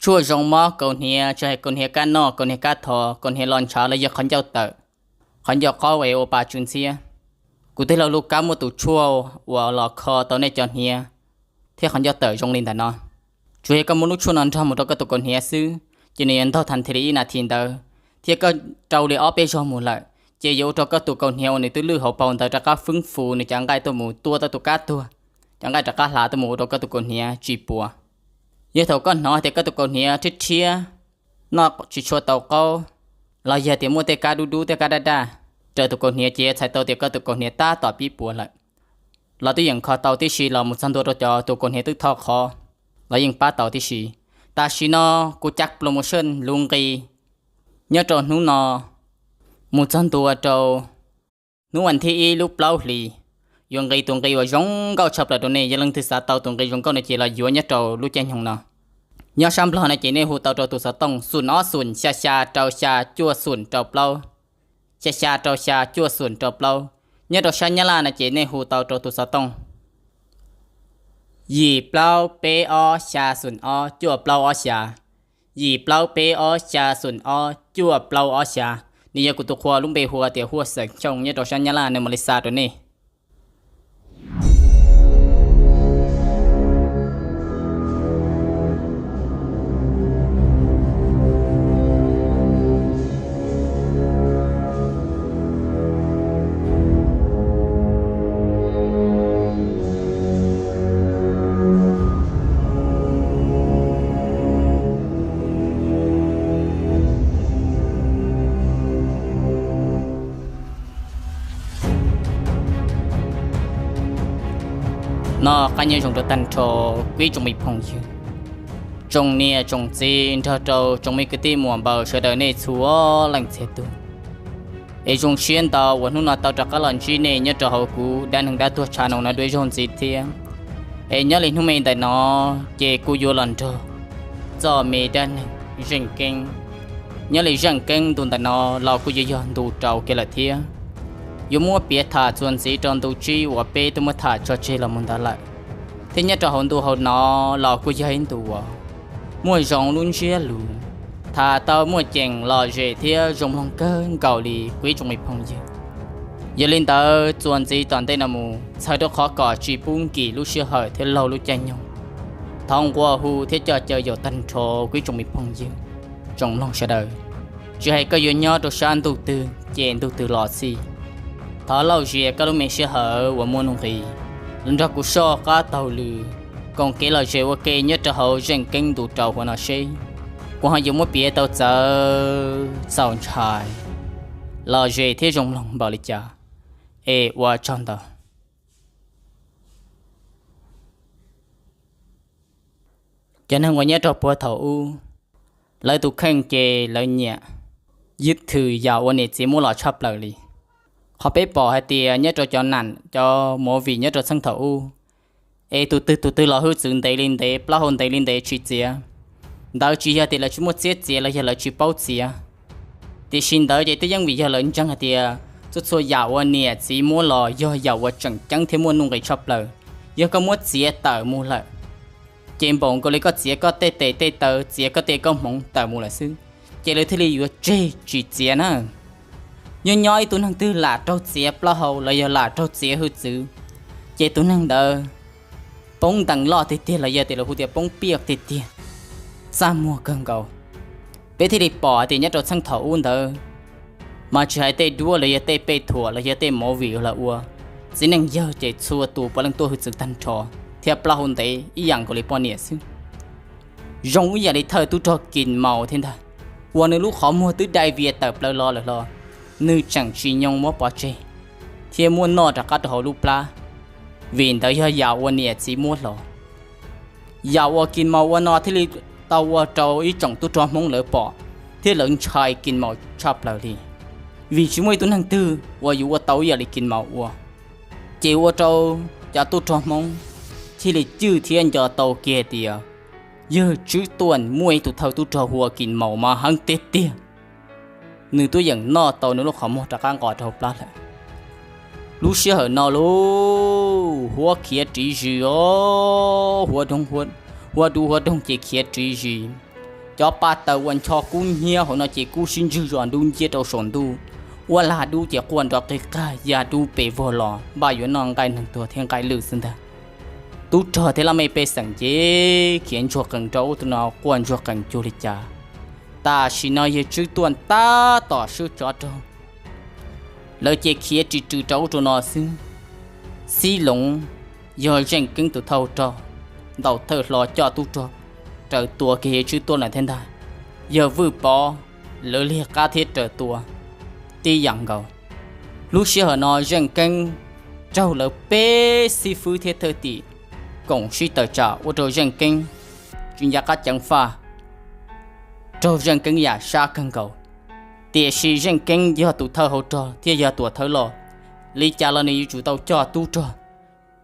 Tshuaj zoo mob kaus hniav, tsis hais kaus hniav kab noj, kaus hniav kab thov, kaus hniav los ntshav los yog qhov ncauj tawm, qhov ncauj qaub es ua pa tsw ntxhiab. Kuv tij laug Lub Kab muaj tus tshuaj uas los kho tau nej cov hniav thiab qhov ncauj tawm zoo li ntawm no. Tsuas yog koj muab lub tshuaj no nrog mus rau koj tus kaus hniav xwb, ces nws yuav ntaug thas nthi li ib nas this ntawd, thiab koj rau li ob peb zaug mus lawm, ces yuav ua rau koj tus kaus hniav uas nws twb lwj hauv paus ntawd rov qab fwb fu nws cov nqaij tuaj mus tua tau tus kab tuag, cov nqaij rov qab hlav tuaj mus ua rau koj tus kaus hniav tsis puas. Yog thaum koj hnov tias koj tus kaus hniav rhiab rhiab, noj tsis tshua tau qaub, los yog tias muaj tej kab dub dub tej kab daj daj raws tus kaus hniav ces yuav txhais tau tias koj tus kaus hniav tab tom pib puas lawm. Los twb yeej kho tau tib si los mus txog ntua rau cov tus kaus hniav twb tho qhov los yeej pab tau tib si. Tam sim no kuv cov promotion lub nqi nyob rau hnub no mus txog ntua rau hnub vas thib ib lub plaub hlis, yuav nqis tus nqi uas zoo nkauj tshaj plaws rau nej. Yog leej twg xav tau tus nqi zoo nkauj no ces los yuav nyob rau lub caij nyoog no. Nyob sab Nplog no ces nej hu tau rau tus xov tooj xoom ob xoom xya xya rau xya cuaj xoom rau plaub, xya xya rau xya cuaj xoom rau plaub. Nyob rau sab Nyab Laj no ces nej hu tau rau tus xov tooj yim plaub peb ob xya xoom ob cuaj plaub ob xya, yim plaub peb ob xya xoom ob cuaj plaub ob xya. Nws yog kuv tus qhua lub npe hu tias Huaj Xeem Xyooj nyob rau sab Nyab Laj, nws mam li xa rau nej. Noj qab nyob zoo rau tag nrho kuv ib tsoom me phooj ywg, tsoom niam tsoom txiv nrog rau tsoom me kwv tij muam npaws sawv daws nej txhua leej txhia tus. Es zoo siab ntau uas hnub no tau rov qab los ntsib nej nyob rau hauv kuv dab neeg dab tuag tshav no dua ib zaug ntxiv thiab. Es nyob li hnub me ntawm no ces kuv yuav los nrog txoj me dab neeg Zeej Keeb. Nyob li Zeej Keeb ntu ntawm no los kuj yuav yog ntu rau kiag lawm thiab. Yuav muab piav tham txuas ntxiv rau ntu tsib uas peb twb muab tham tso tseg los mus ntawd lawm. Thiab nyob rau hauv ntu hauv no los kuj yog ib ntu uas muaj zoo lub ntsiab lus, tham tau muaj ceem lom zem thiab zoo mloog kawg nkaus li kuv ib tsoom me phooj ywg. Yog li ntawd txuas ntxiv tom ntej no mus txhawm rau qhov kom tsis pub nkim lub sij hawm thiab laug lub caij nyoog, thov nqua hu thiab coj caw yaum tag nrho kuv ib tsoom me phooj ywg, tsoom mloog sawv daws, tsis hais koj yuav nyob rau sab ntuj twg ces ntuj twg los xij, thov lauj zias koj lub me sij hawm uas muaj nuj nqis los nrog kuv soj qab taug lw koom kev lom zem ua ke nyob rau hauv Zeej Keeb ntu rau hauv no seb kuv ho yuav muab piav tau txawv txaus ntshai, lom zem thiab zoo mloog npaum li cas. Es ua tsaug ntau. Cov neeg uas nyob rau puag thaum ub, lawv tus kheej ces lawv nyiam ywj thwm yam uas niam txiv muab los tshaj plaws li. Qhov peb pom hais tias nyob rau cov nam cov movie nyob rau txheej thaum ub, es tus twg tus twg los hwj txwv ntev li ntev, plaub hau ntev li ntev tsis txiav, ntawd tsis yog tias lawv tsis muaj txiab txiav los yog lawv tsis paub txiav, tiam sis ntawd ces twb yeej vim yog lawv ntseeg hais tias txhua txhua yam uas niam txiv muab los yog yam uas tseem ceeb thiab muaj nuj nqis tshaj plaws. Yog koj muab txiav tawm mus lawm, ces npaum nkaus li koj txiav koj tej tes tej taw, txiav koj tej koob hmoov tawm mus lawm xwb, ces lawv thiaj li yuav tseg tsis txiav na. Nyob nyob ib tug neeg twg lam raug txiav plaub hau los yog lam raug txiav hwj txwv, ces tus neeg ntawd poob ntees loj tiag tiag los yog tias lawv hu tias poob piaj tiag tiag, txaj muag kawg nkaus. Peb thiaj li pom hais tias nyob rau txheej thaum ub ntawd, mas tsis hais tej duab los yog tej pej thuam los yog tej movie uas lawv ua, txiv neej yawg ces txhua tus puav leej tuaj hwj txwv tag nrho thiab plaub hau ntev ib yam nkaus li poj niam xwb. Zoo ib yam li thawj tub rog Kis Maus thiab ntag, uas nws lub qhov muag twb dai vias tawm plaws los lawm los nws tseem tsis nyoo muab pov tseg thiab muab noj rov qab rau hauv lub plab, vim ntawd yog yam uas niam txiv muab hlo. Yam uas Kis Maus ua no thiaj li tau ua rau ib tsoom tub rog Hmoob lawv pom thiab lawv ntshai Kis Maus tshaj plaws li, vim tsis muaj ib tug neeg twg uas yuav ua tau ib yam li Kis Maus ua. Ces ua rau cov tub rog Hmoob thiaj li cwj thiab nco tau kiag tias yawg Tswb Tuam muaj ib tug thawj tub rog hu ua Kis Maus mas heev tiag tiag, nws twb yeej noj tau nws lub qhov muag rov qab nqos rau hauv plab lawm. Lub sij hawm no lauj, huab khiav ris zis os, huab dub huab doog ces khiav ris zis. Cov pa taws uas ncho kub hnyiab hauv no ces kub sib ntswg zos dub nciab rau saum ntuj, ua lag dub ces quaj nrov qig qag ya dub pes vog los npaj yuav noj nqaij neeg tuag thiab nqaij lwj xwb ntag. Tub rog thiab laj mej pej xeem ces khiav ntsuag qees rau ub rau no quaj ntsuag qees cuag li cas. Tam sim no yawg Tswb Tuaj tab tom swb tsov rog, lawv ces khiav ris rws rau ub rau no xwb. Xib Loov yog Zeej Keeb tus thawj rog ntaus thawj hlo coj tub rog raws tua kiag yawg Tswb Tuaj lawm thiab ntag. Yawg Vwj Pov lawv liag qab thiab raws tua tib yam nkaus. Lub sij hawm no Zeej Keeb raug lawv peb xib fwb thiab thwj tim koom sib tawm tsam ua rau Zeej Keeb tsis nco qab ceev faj, raug Zeej Keeb yam sab kawg nkaus. Tiam sis Zeej Keeb yog tus thawj hauv rog thiab yog tuam thawj loj, li cas los nws yuav tsum tau coj tub rog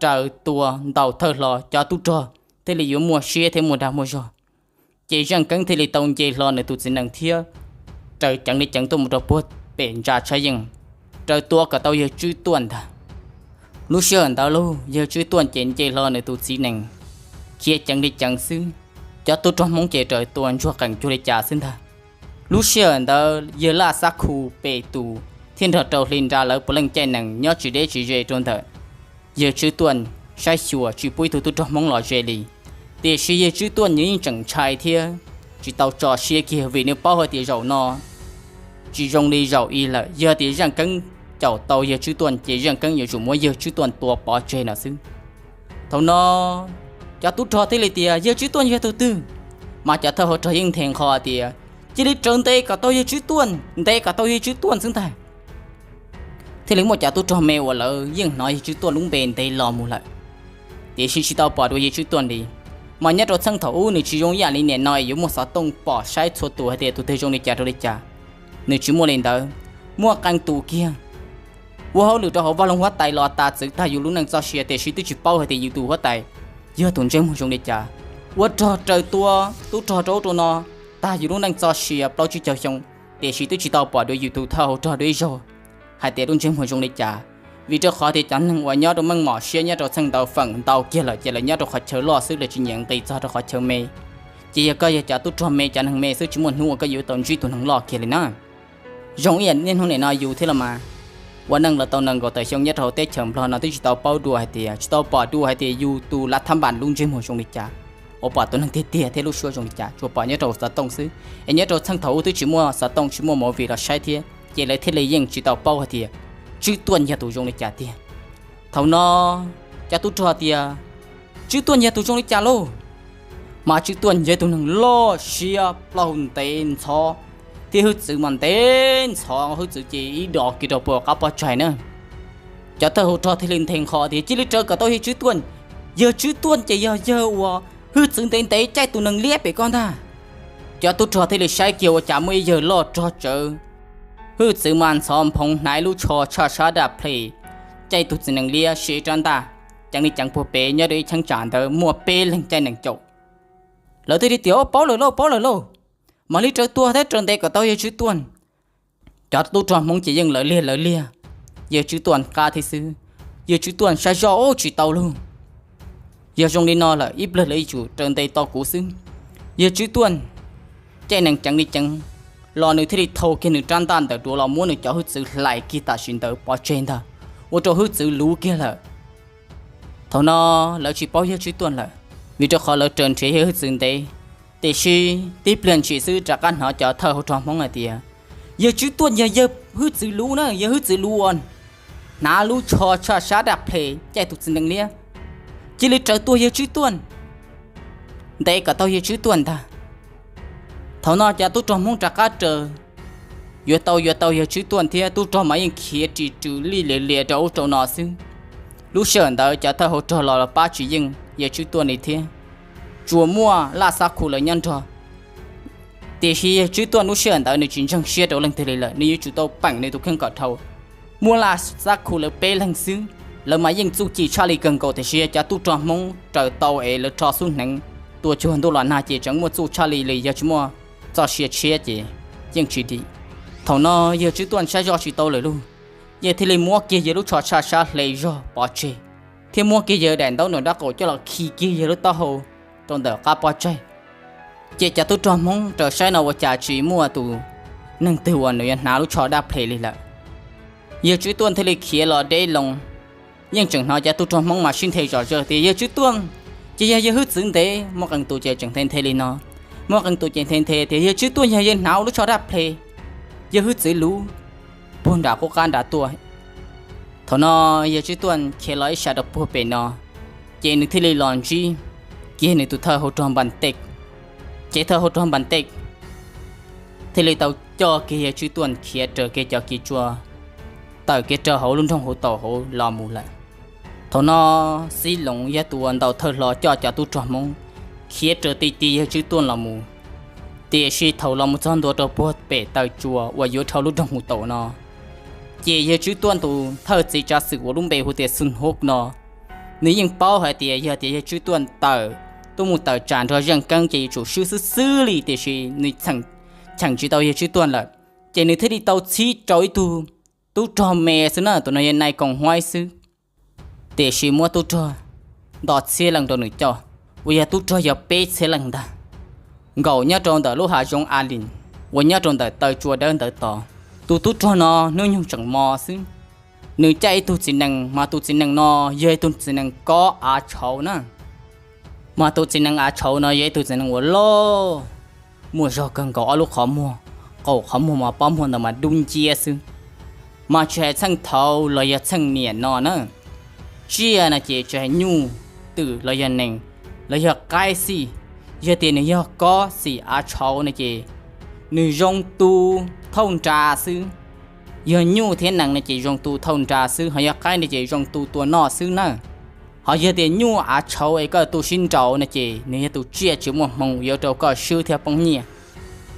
raws tua ntaus thawj hlo cov tub rog thiaj li yuav muaj siab thiab muaj dag muaj zog. Ces Zeej Keeb thiaj li tau nce hlo nws tus txiv nees thiab raws ceev li ceev tuaj mus rau puag pem ntsa tshab yeej, raws tua kom tau yawg Tswb Tuaj ntag. Lub sij hawm ntawd lauj, yawg Tswb Tuaj ces nce hlo nws tus txiv nees, khiav ceev li ceev xwb. Cov tub rog Hmoob ces raws tua ntsuag qees cuag li cas xwb ntag. Lub sij hawm ntawd yawg Laj Xab Khu Pes Tus thiab nrog rau hli nra lawv puav leej caij nees nyob tsis deb tsis ze rau ntawm yawg Tswb Tuaj saib xyuas tsis pub ib tug tub rog Hmoob los ze li. Tiam sis yawg Tswb Tuaj nws yeej tseem ntshai thiab tsis tau tso siab kiag vim nws paub hais tias zaum no tsis zoo li zaum ib lawm, yog tias Zeej Keeb caum tau yawg Tswb Tuaj ces Zeej Keeb yuav tsum muab yawg Tswb Tuaj tua pov tseg no xwb. Thaum no cov tub rog thiaj li tias yawg Tswb Tuaj yog tus twg, mas cov thawj hauv rog yeej nthe nqho tias cia li raws ntes kom tau yawg Tswb Tuaj, ntes kom tau yawg Tswb Tuaj xwb ntag. Thiaj li muaj cov tub rog me uas lawv yeej hnov yawg Tswb Tuaj lub npe ntev los mus lawm, tiam sis tsis tau pom dua yawg Tswb Tuaj li. Mas nyob rau txheej thaum ub nws tsis zoo ib yam li niaj no es yuav muaj xov tooj pom saib txhua tus hais tias tus twg zoo li cas rau li cas. Nws tsis muaj li ntawd, muaj qee tus kiag ua hauj lwm rau hauv vaj loog huab tais los tas txwv tag yus lub neej txoj sia tiam sis twb tsis paub hais tias yus tus huab tais yog tus ntsej muag zoo li cas. Ua rog raws tua tub rog rau ub rau no tag yus lub neej txoj sia plaub tsib caug xyoo, tiam sis twb tsis tau pom dua yus tus thawj hauv rog dua ib zaug hais tias lub ntsej muag zoo li cas. Vim rau qhov tias cov neeg uas nyob rau meej mom siab nyob rau txheej ntawd feem ntau kiag lawm ces lawv nyob rau qhov chaw loj xwb, lawv tsis nyiam nqis txog rau qhov chaw me. Ces yog koj yog cov tub rog me cov neeg me xwb tsis muaj hnub uas koj yuav tau ntsib tus neeg loj kiag li na. Zoo ib yam niaj hnub nim no yus thiab los mas, ua neej los tau nees nkaum tawm xyoo nyob rau hauv teb chaws Nplog no twb tsis tau paub dua hais tias, tsis tau pom dua hais tias yus tus lav thab npas lub ntsej muag zoo li cas, uas pom tus neeg tiag tiag thiab lub suab zoo li cas, tsuas pom nyob rau xov tooj xwb. Es nyob rau txheej thaum ub twb tsis muaj xov tooj tsis muaj movie los saib thiab, ces lawv thiaj li yeej tsis tau paub hais tias Tswb Tuaj yog tus zoo li cas tiag. Thaum no cov tub rog tias Tswb Tuaj yog tus zoo li cas lauj? Mas Tswb Tuaj yog tus neeg loj siab plaub ntev ntxhov, thiab hwj txwv mas ntev ntxhov, hwj txwv ces ib dos kiag rau puag qab pob tsaig na. Cov thawj hauv rog thiaj li nthe nqho tias cia li raws kom tau yawg Tswb Tuaj. Yawg Tswb Tuaj ces yog yawg uas hwj txwv ntev ntev caij tus nees liab pem ko ntag. Cov tub rog thiaj li saib kiag ua cas muaj ib yawg loj rog tsawv, hwj txwv mas ntxhov nphoo hnav ib lub tsho tshaj sab daj ples, caij tus txiv nees liab siv rab ntaj, ceev li ceev puag pem nyob rau ib cheeb tsam ntawd muaj peb leeg caij nees caum. Lawv thiaj li tias paub lawm lauj, paub lawm lauj, mam li raws tua thiab raws ntes kom tau yawg Tswb Tuaj. Cov tub rog Hmoob ces yeej lawv liag lawv liag yawg Tswb Tuaj qab thiab xwb. Yawg Tswb Tuaj saib zoj ub tsis tau lauj, yog zoo li no lawm ib pliag lawv yuav tsum raws ntes tau kuv xwb. Yawg Tswb Tuaj caij nees ceev li ceev los nws thiaj li thau kiag nws rab ntaj ntawm duav los muab nws cov hwj txwv hlais kiag tam sim ntawd pov tseg ntag, ua rau hwj txwv luv kiag lawm. Thaum no lawv tsis paub yawg Tswb Tuaj lawm, vim rau qhov lawv raws nrhiav yawg hwj txwv ntev. Tiam sis tib pliag ntshis xwb rov qab hnov cov thawj hauv rog Hmoob hais tias yawg Tswb Tuaj yog yawg hwj txwv luv na, yawg hwj txwv luv uas hnav lub tsho tshaj sab daj ples caij tus txiv nees liab. Cia li raws tua yawg Tswb Tuaj, ntes kom tau yawg Tswb Tuaj ntag. Thaum no cov tub rog Hmoob rov qab raws, yuav tau yuav tau yawg Tswb Tuaj thiab tub rog mas yeej khiav ris rws lij lias lias rau ub rau no xwb. Lub sij hawm ntawd cov thawj hauv rog los pab tsis yeej yawg Tswb Tuaj li thiab, tsuas muaj Laj Xab Khu lawv nyob nrog. Tiam sis yawg Tswb Tuaj lub sij hawm ntawd nws tsis ntseeg siab rau leej twg li lawm, nws yuav tsum tau peem nws tus kheej kom dhau. Muaj Laj Xab Khu lawv peb leeg xwb, lawv mas yeej txuj ci tshaj li kawg nkaus, tiam sis cov tub rog Hmoob raws tau es lawv rho xub hneev tua cuag ntuj los nag ces tseem muaj txuj tshaj li li, yog tsis muaj txoj sia tshiab ces yeej tsis dim. Thaum no yawg Tswb Tuaj saib zoj tsis tau lawm lauj, yawg thiaj li muab kiag yawg lub tsho tshaj sab hle zog pov tseg, thiab muab kiag yawg daim ntaub nram nraub qaum coj los khi kiag yawg lub taub hau rau ntawm qab pob tsaig. Ces cov tub rog Hmoob raws saib no ua cas tsis muaj tus neeg twg uas nws yuav hnav lub tsho dab phle li lawm. Yawg Tswb Tuaj thiaj li khiav los deb loo, yeej tseem hnov cov tub rog Hmoob mas sib nthe zom zaws tias yawg Tswb Tuaj ces yog yawg hwj txwv ntev, muaj qee tus ces tseem nthe nthe li no, muaj qee tus ces nthe nthe tias yawg Tswb Tuaj yog yawg hnav lub tsho dab phle, yawg hwj txwv luv puag nram qub qab nrad tuaj. Thaum no yawg Tswb Tuaj khiav los ib sab rau puag pem no, ces nws thiaj li los ntsib kiag nws tus thawj hauv rog Npas Tej. Ces thawj hauv rog Npas Tej thiaj li tau coj kiag yawg Tswb Tuaj khiav raws kiag cov kiv tsua tawm kiag rau hauv lub nroog Huv Taus hauv los mus lawm. Thaum no Xib Loos yog tus uas ntaus thawj hlo coj cov tub rog Hmoob khiav raws ti ti yawg Tswb Tuaj los mus. Tiam sis thaum los mus txog ntua rau puag pem taw tsua uas yuav dhau lub nroog Huv Taus no, ces yawg Tswb Tuaj tus thawj txiv tsav xwm uas lub npe hu tias Xun Hub no, nws yeej paub hais tias yog tias yawg Tswb Tuaj tawm tuaj mus tawm tsam nrog Zeej Keeb ces yuav tsum swb xwb xwb li, tiam sis nws cheem tsis tau yawg Tswb Tuaj lawm. Ces nws thiaj li tau txhib rau ib tug tub rog me xwb na, tus no yog nai koom huaib xwb. Tiam sis muab tub rog ntau txhiab leej rau nws coj, uas yog tub rog yog peb txhiab leej ntag, nkaum nyob rau ntawm lub hav zoov A Lis uas nyob rau ntawm taw tsua dawb ntawd tod. Tus tub rog no hnub nyoog tseem mos xwb, nws caij ib tug txiv nees, mas tus txiv nees no yog ib tug txiv nees kob av tshauv na. Mas tus txiv nees av tshauv no yog ib tug txiv nees uas loj, muaj zog kawg nkaus, ob lub qhov muag, qaum qhov muag mas pob muag ntawd mas dub nciab xwb. Mas tsis hais txheej thaud los yog txheej niaj no na, tsiaj no ces tsis hais nyuj twm los yog nees los yog qaib xij, yog tias nws yog kob xim av tshauv no ces nws zoo tu thauj nra xwb. Yog nyuj thiab nees no ces zoo tu thauj nra xwb, ho yog qaib no ces zoo tu tua noj xwb na. Ho yog tias nyuj av tshauv es koj tu sib nraus no ces nws yog tus tsiaj tsis muaj hmoo yuav ua rau koj swb thiab poob nyiaj.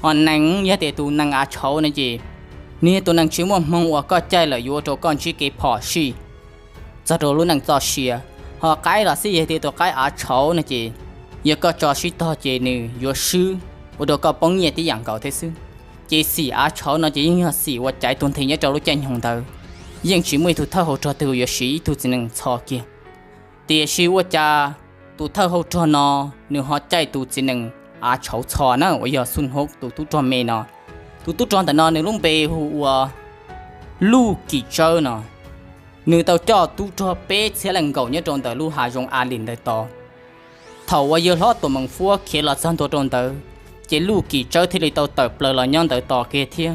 Ho nees yog tias tus nees av tshauv no ces nws yog tus nees tsis muaj hmoo uas koj caij lawm yuav ua rau koj ntsib kev phom sij txog rau lub neej txoj sia. Ho qaib los xij, yog tias tus qaib av tshauv no ces yog koj tso sib tog ces nws yuav swb ua rau koj poob nyiaj tib yam nkaus thiab xwb. Ces xim av tshauv no ces yeej yog xim uas caiv tuag nthi nyob rau lub caij nyoog ntawd, yeej tsis muaj ib tug thawj hauv rog twg yuav siv ib tug txiv nees txho kiag. Tiam sis ua cas tus thawj hauv rog no nws ho caij tus txiv nees av tshauv txho na, uas yog Xun Hub tus tub rog me no. Tus tub rog ntawm no nws lub npe hu ua Luj Kim Tsawb no. Nws tau coj tub rog peb txhiab leej nkaum nyob rau ntawm lub hav zoov A Lis ntawd tod. Thaum uas yawg hlob Tuam Meem Fuab khiav los txog ntua rau ntawd, ces Luj Kim Tsawb thiaj li tau tawm plaws los nyob ntawd tos kiag thiab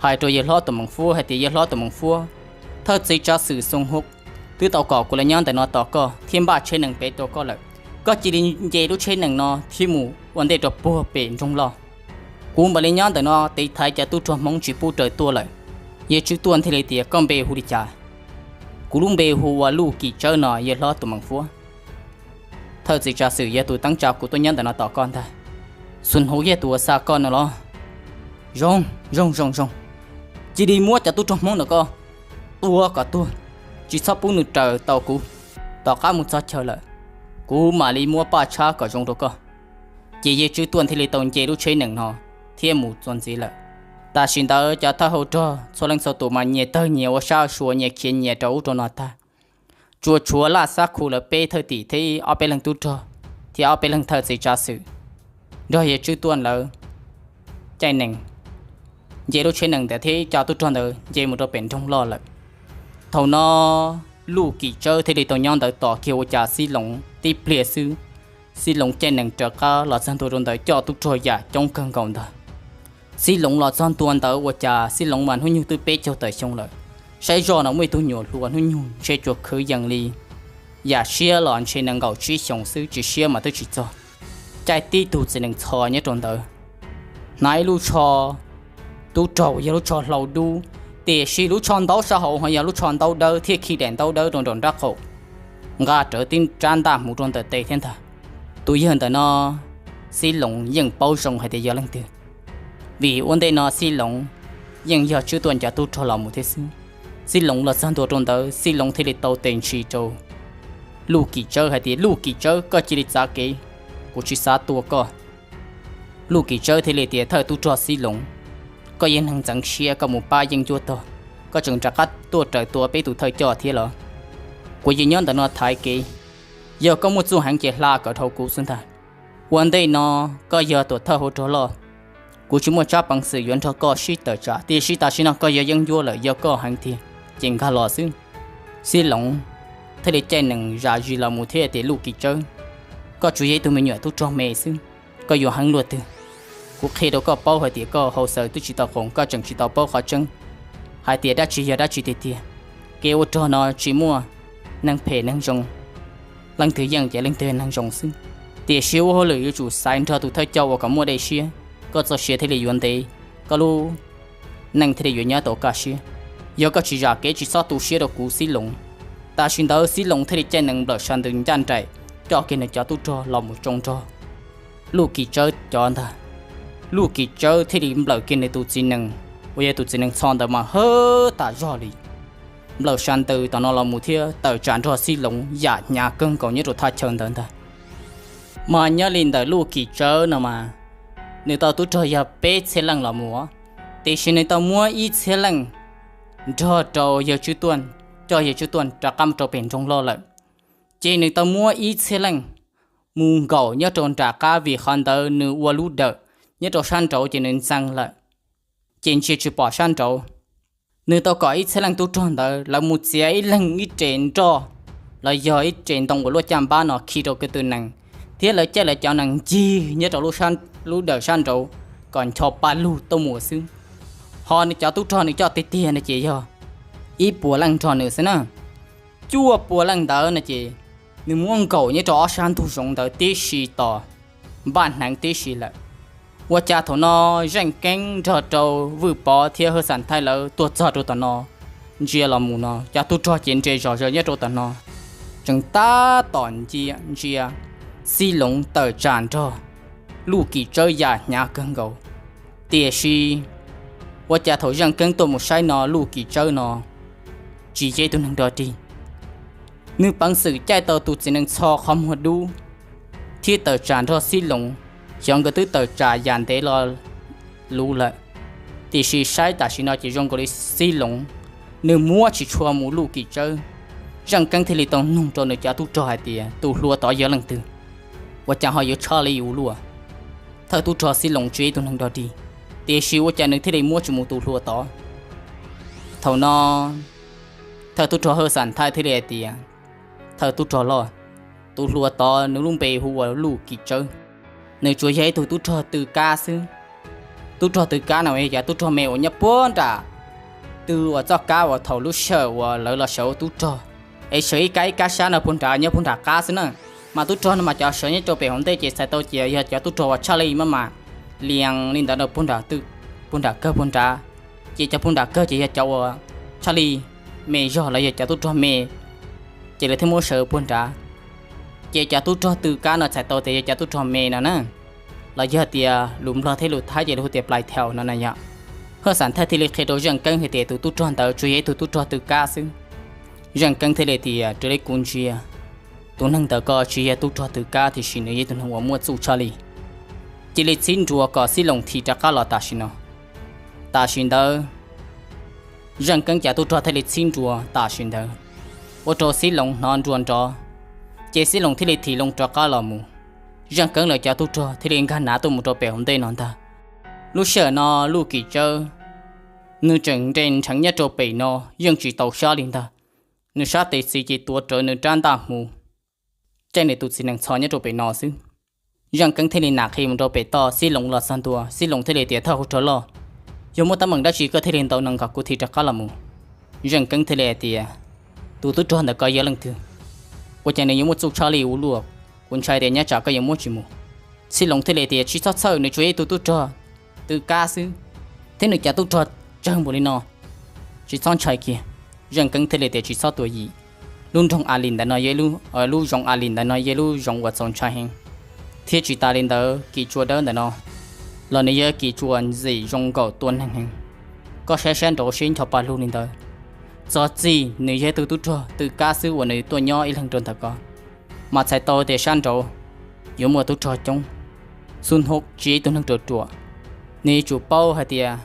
hais rau yawg hlob Tuam Meem Fuab hais tias, Yawg hlob Tuam Meem Fuab, thawj txiv tsav xwm Xoo Hub twb tau kom kuv los nyob ntawm no tos koj thiab npaj tsheb nees pem rau koj lawm. Koj cia li nce lub tsheb nees no thiab mus ua ntej rau puag pem nroog loj. Kuv mam li nyob ntawm no tiv thaiv cov tub rog Hmoob tsis pub raws tuaj lawm. Yawg Tswb Tuaj thiaj li tias, Koj npe hu li cas? Kuv lub npe hu ua Luj Kim Tsawb no, yawg hlob Tuam Meem Fuab. Thawj txiv tsav xwm yog tus teeb tsa kuv tuaj nyob ntawm no tos koj ntag. Xoo Hub yog tus uas xa koj no los? Zoo, zoo, zoo, zoo. Cia li muab cov tub rog Hmoob ntawm koj tua kom tuag, tsis txhob pub nws raws tau kuv. Tom qab mus txog chaw lawm, kuv mam li muab paj tshab kom zoo rau koj. Ces yawg Tswb Tuaj thiaj li tau nce lub tsheb nees no thiab mus txuas ntxiv lawm. Tam sim ntawd cov thawj hauv rog txhua leej txhua tus mas nyias tawg nyias ua sab sua, nyias khiav nyias rau ub rau no tag. Tsuas tshuav Laj Xab Khu lawv peb thawj tim thiab ob peb leeg tub rog thiab ob peb leeg thawj txiv tsav xwm nrog yawg Tswb Tuaj lawv caij nees nce lub tsheb nees ntawd thiab ib co tub rog ntawd nce mus rau pem nroog loj lawm. Thaum no Luj Kim Tsawb thiaj li tau nyob ntawd tos kiag ua cas Xib Loos tib pliag xwb, Xib Loos caij nees raws qab los txog ntua rau ntawd coj tub rog yam coob kawg nkaus ntag. Xib Loos los txog ntua ntawd ua cas Xib Loos mas hnub nyoog twb peb caug tawm xyoo lawm. Saib zoj no muaj ib tug nyuam hluas hnub nyoog ntshe tsuas khwv yees li yam siab los ntshe nees nkaum tsib xyoos xwb, tsis siab mas twb tsis txog. Caij tib tug txiv nees txho nyob rau ntawd, hnav ib lub tsho tub rog uas yog lub tsho hlau dub, tiam sis lub tsho ntaub sab hauv ho yog lub tsho ntaub dawb thiab khi daim ntaub dawb rau nraum nrab qaum, nqa rawv tib rab ntaj hmuv rau ntawm tes thiab ntag. Tus yawg ntawm no Xib Loos yeej paub zoo hais tias yog leej twg, vim ua ntej no Xib Loos yeej yog Tswb Tuaj cov tub rog los mus thiab xwb. Xib Loos los txog ntua rau ntawd Xib Loos thiaj li tau tes ntshis rau Luj Kim Tsawb hais tias, Luj Kim Tsawb, koj cia li txav kev, kuv tsis xav tua koj. Luj Kim Tsawb thiaj li tias, Thawj tub rog Xib Loos, koj yog neeg ntxeev siab, koj mus pab yeej cuab tog, koj tseem rov qab tuaj raws tua peb tus thawj coj thiab los? Kuv yeej nyob ntawm no thaiv kev, yog koj muaj txuj heev ces hla kom dhau kuv xwb ntag. Ua ntej no koj yog tuam thawj hauv rog loj, kuv tsis muaj tsab peev xwm yuav nrog koj sib tawm tsam, tiam sis tam sim no koj yog yeeb ncuab lawm, yog koj heev tiag ces nkag los xwb. Xib Loos thiaj li caij nees zam zis los mus thiab tias, Luj Kim Tsawb, koj tsuas yog ib tug me nyuam tub rog me xwb, koj yuav heev luaj twg? Kuv qhia rau koj paub hais tias koj hauj xaws twb tsis tau qoom, koj tseem tsis tau paub qhov tseeb hais tias dab tsi yog dab tsi tiag tiag. Kev ua rog no tsis muaj neeg phem neeg zoo, leej twg yeej ces leej twg neeg zoo xwb. Tiam sis ua hauj lwm yuav tsum xaiv nrog tus thawj coj uas kom muaj dej siab, koj txoj sia thiaj li yuav ntev, koj lub neej thiaj li yuav nyob tau kaj siab. Yog koj tsis zam kev tsis txhob tu siab rau kuv Xib Loos. Tam sim ntawd Xib Loos thiaj li caij nees nplawm sab ntawd ncaj nraim, coj kiag nws cov tub rog los mus tsoo nrog Luj Kim Tsawb cov ntag. Luj Kim Tsawb thiaj li nplawm kiag nws tus txiv nees, uas yog tus txiv nees txho ntawd mas hawb tas zog li, nplawm sab ntawd tom no los mus thiab tawm tsam nrog Xib Loos yam hnyav kawg nkaus nyob rau thaj chaw ntawd ntag. Mas nyob li ntawm Luj Kim Tsawb no mas, nws tau tub rog yog peb txhiab leej los mus, tiam sis nws tau muab ib txhiab leej nrog rau yawg Tswb Tuaj, coj yawg Tswb Tuaj rov qab mus rau pem nroog loj lawm. Ces nws tau muab ib txhiab leej mus nkaum nyob rau nram qab, vim qhov ntawd nws ua lub dawm nyob rau sab nraud ces nws ntxeev lawm, ces ntsia tsis pom sab nraud. Nws tau kom ib txhiab leej tub rog ntawd lawv mus txiav ib leeg ib re nroj los yog ib re ntoo uas luaj caj npab no khi rau ko tw nees, thiab lawv caij lawv cov nees ncig nyob rau lub dawm sab nraud kom ncho pa lug tuaj mus xwb. Ho nws cov tub rog nws coj tiag tiag no ces yog ib puas leej nrog nws xwb na. Cuaj pua leej ntawd no ces nws muab nkaum nyob rau ob sab ntug zoov ntawd tib si tos npaj hneev tib si lawm. Ua cas thaum no Zeej Keeb nrog rau Vwj Pov thiab Hawj Xam Thaij lawv tuaj txog rau tom no, ntsia los mus no cov tub rog ces nres zom zaws nyob rau tom no, tseem tab tom ntsia Xib Loos tawm tsam nrog Luj Kim Tsawb yam hnyav kawg nkaus. Tiam sis ua cas thaum Zeej Keeb tuaj mus saib no Luj Kim Tsawb no tsis yog ib tug neeg dog dig. Nws peev xwm caij tau tus txiv nees txho qhov muag dub thiab tawm tsam nrog Xib Loos, xyov nkawd twb tawm tsam yam ntev lo lus lawm. Tiam sis saib tam sim no ces zoo nkaus li Xib Loos nws muab tsis tshua mus Luj Kim Tsawb. Zeej Keeb thiaj li tau nug rau nws cov tub rog hais tias, tus hluas tod yog leej twg? Ua cas ho yuav tshaj li ua luaj? Thawj tub rog Xib Loos tsis yog ib tug neeg dog dig, tiam sis ua cas nws thiaj li muab tsis mus tus hluas tod? Thaum no thawj tub rog Hawj Xam Thaij thiaj li hais tias, thawj tub rog loj, tus hluas tod nws lub npe hu ua Luj Kim Tsawb, nws tsuas yog ib tug tub rog tw kab xwb. Tub rog tw kab no yog cov tub rog me uas nyob puag nram tw uas txoj kab uas thaum lub sij hawm uas lawv los sawv ua tub rog es sawv ib kab ib kab sab no puag nrad nyob puag nram qab xwb na. Mas tub rog no mas cov sawv nyob rau pem hauv ntej ces txhais tau ces yog cov tub rog uas tshaj li maj mam lias li ntawd rau puag nram tw, puag nram kawg puag nrad. Ces cov puag nram kawg ces yog cov uas tshaj li me zog los yog cov tub rog me, ces lawv thiaj muab sawv puag nrad. Ces cov tub rog tw kab no txhais tau tias yog cov tub rog me no na, los yog tias lus Nplog thiab lus Thaib ces lawv hu tias plais thaus no na yom. Hawj Xam Thaij thiaj li qhia rau Zeej Keeb hais tias tus tub rog ntawd tsuas yog ib tug tub rog tw kab xwb. Zeej Keeb thiaj li tias, raws li kuv ntsia, tus neeg ntawd ko tsis yog tub rog tw kab tiam sis nws yog ib tug neeg uas muaj txuj tshaj li. Cia li txhib nruas kom Xib Loos thim rov qab los tam sim no. Tam sim ntawd Zeej Keeb cov tub rog thiaj li txhib nruas tam sim ntawd, ua rau Xib Loos hnov nruas nrov, ces Xib Loos thiaj li thim loo rov qab los mus. Zeej Keeb lawv cov tub rog thiaj li nkag nav tuaj mus rau pem hauv ntej no ntag. Lub sij hawm no Luj Kim Tsawb, nws tseem nres nrheev nyob rau pem no, yeej tsis tau sab li ntag. Nws sab tes txiv ces tuav rawv nws rab ntaj hmuv, caij nws tus txiv nees txho nyob rau pem no xwb. Zeej Keeb thiaj li nam qhi mus rau pem toj, Xib Loos los txog ntua, Xib Loos thiaj li tias, thawj hauv rog loj, yog muaj teeb meem dab tsi koj thiaj li ntaus nees kom kuv thim rov qab los mus? Zeej Keeb thiaj li hais tias, tus tub rog ntawd ko yog leej twg? Ua cas nws yuav muaj txuj tshaj li ua luaj? Kuv ntshai tias nyob tsam koj yuav muab tsis mus. Xib Loos thiaj li tias, tsis txhob txhawj, nws tsuas yog ib tug tub rog tw kab xwb, thiab nws cov tub rog tsawg npaum li no, tsis txhob ntshai kiag. Zeej Keeb thiaj li tias, tsis txhob tuam yim, lub nroog A Lis ntawd no yog lub, lub zoov A Lis ntawd no yog lub zoov uas txaus ntshai heev, thiab tsis tas li ntawd kis tsua dawb ntawm no los nws yog kis tsua ntxim zoo nkaus tua neeg heev. Koj saib sab nraud seb ncho pa lug li ntawd, txog txij nws yog ib tug tub rog tw kab xwb uas nws tuaj nyob ib leeg rau ntawm ko, mas txhais tau tias sab nraud yuav muaj tub rog coob, xub hnub tsis yog ib tug neeg ruam ruam, nws yuav tsum paub hais tias